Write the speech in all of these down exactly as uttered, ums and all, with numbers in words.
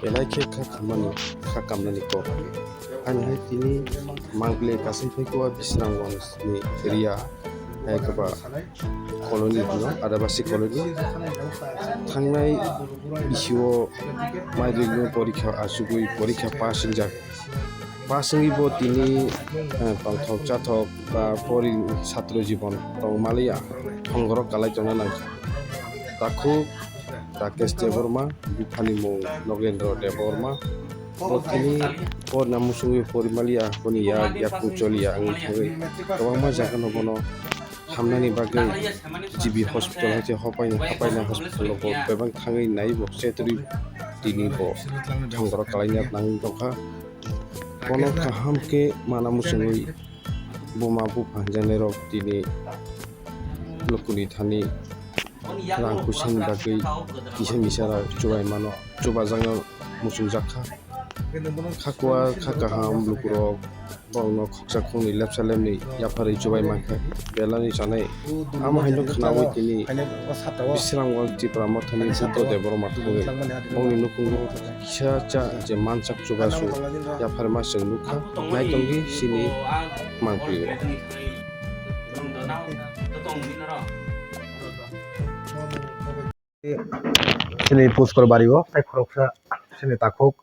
Belai khe kha khamani, kha kamnani kok. Ani hai tini Mangpili kasai phai kua Bisramganj ni area, hai khe ba colony hino, Adabasi colony. Thangnai bisio maidugni porikha achugwi porikha pass wngjak. Pass wngwi bo tini, eh, tongthok chathok ba pori satro jibon tong maliya, thongorok kalai tongna nangkha. Takhuk Rakesh Debbarma, buphani mung Nogendra Debbarma. Bo tini porna muchungwi pori maliya, boni yak yakung choliya wngwi thangwi kwbangma jagano bono hamnani bagwi G B hospital hai khe hopaina, hapaina hospital o bo bebak thangwi naiwi bo chetwi tini bo thongorok kalaina nangwi tongkha. Bono kaham khe mana muchungwi buma bupha hinjaknairok tini lukuni thani rang puisani bagwi kisa misa rok chubai mano, chubajakno muchungjak kha. Kha kua kha kaham lukurok borokno khoksa khoknwi lepsa lepnwi yapharwi chubai mankha. Belani chanai amo haino khnaui tini Bisramganj Tipra Mothani Buddha Debbarma thangwi bongni nukhungo kisa cha je manchak chubachu yapharma chwng nukha. Naitongdi chini Mangpili o. Chini Puskor Bari o tei khoroksa chini takhuk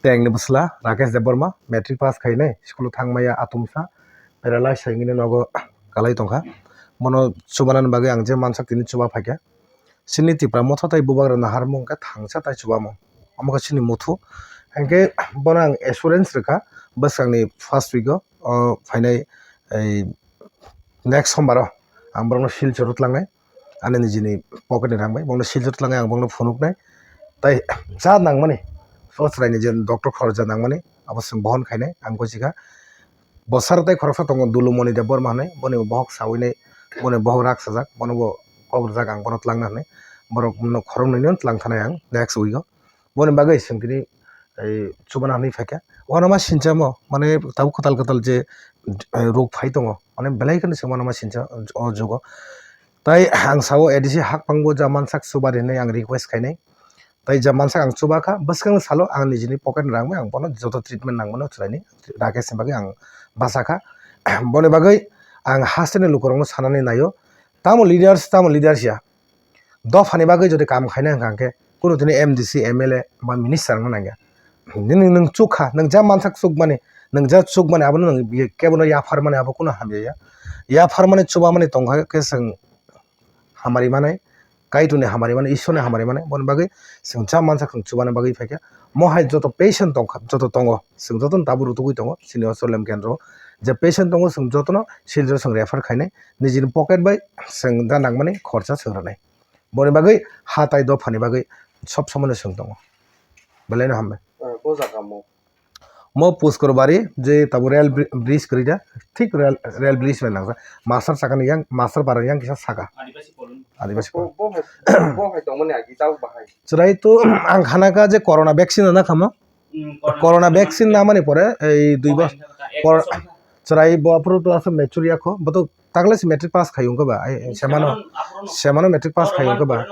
tei angni bwsla Rakesh Debbarma matric pass khainai school o thangmaya atumsa paralyze hai wngwi nogo kalai tongkha. Bono chubanani bagwi ang je mansak tini chuba phaikha. Chini Tipra Motha tei Bubagra naharmung khe thangsa tei chubamung. Omo khe chini muthu. Hinkhe bono ang assurance rwkha bwskangni first week o, o phainai ei next sombar o ang borokno Silchar o tlangnai. Ani nijini pocket ni rang bai bono Silchar o tlangnai, ang bono phunuknai. Tei ja nangmani o chwraini je doctor khoroksa nangmani abo chwng bohon khainai ang buchikha. Bwsar tei khoroksa tongo Dulumoni Debbarma hinwi, boni bo bohok sawinai, boni bohok rak sajak, bono bo kok rwjak ang bono twlangna hinwi. Borok no khoroknwi no twlang thanai ang next week o. Boni bagwi chwng tini, ei, chubana hinwi phaikha. Uanama sinchamo, mane tabuk kwtal kwtal je, eh, rok phai tongo, mane belai kheno chwng uanama sincha o jugo. Tai ang sao A D C hakpangbo ja mansak chuba rinai ang request khainai. Tai ja mansak ang chuba kha, bwskang salo ang nijini pocket ni rang bai ang bono joto treatment nangmano chwraini Rakesh ni bagwi ang bachakha. Boni bagwi ang hasteni lukurokno sanani naio, tamo leaders, tamo leaders ya. Dophani bagwi jodi kam khaina hwnkha hwnkhe kunu tini M D C, M L A ba minister wngna nangya. Nini nwng chukha, nwng ja mansak chukmani, nwng ja chukmani abono nwng biye kebono yapharmani abo kunu hamya ya. Yapharmani chubamani tongkha khe chwng hamari manai, Kaitorni hamari manai, Ishwarni hamari manai, boni bagwi chwng ja mansak chwng chubana bagwi phaikha. Mo hai joto patient tongkha, joto tongo, chwng jotono tabuk rutugwi tongo chini o Cholem kendro. Je patient tongo chwng jotono Silchar chwng refer khainai, nijini pocket bai chwng da nangmani khorcha chwng rwnai. Boni bagwi ha tai dophani bagwi sob somoino chwng tongo. Belai no hambai. Ah, bo jaga mo? Mo Puskor Bari, je tabo rail bri-, bridge kwrwi da, thik rail, rail bridge bai nangjak. Master sakani yang, master barani yang kisa saka. Adibasi colony. Adibasi colony. Bo, bo hai, bo hai tongmani agi tabo bahai. Chwrai to ang khanaka je corona vaccine na khama. Hmm, corona vaccine namani pore, ei dui bos-, kor-, chwrai bo aphuru to aswk mature yakho, bo to tagle se matric pass khai wngkha ba, ai, semano, semano matric pass khai wngkha ba.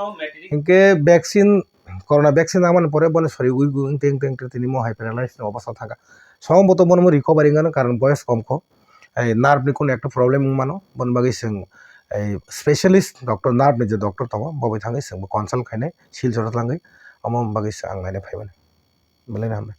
Hinkhe vaccine, corona vaccine namani pore bono sori ui ui wngte wngte wngte tini mo hai paralyze ni obostha thangkha. Song bo to bono recovery wngkha, karon boyes kom kho. Ei nerve ni kunu ekta problem wngmano, boni bagwi chwng ei specialist doctor, nerve ni je doctor tongo, bo bai thangwi chwng bo consult khainai, Silchar o thangwi, omo bagwi chwng ang naina phaimani. Belai no hambai.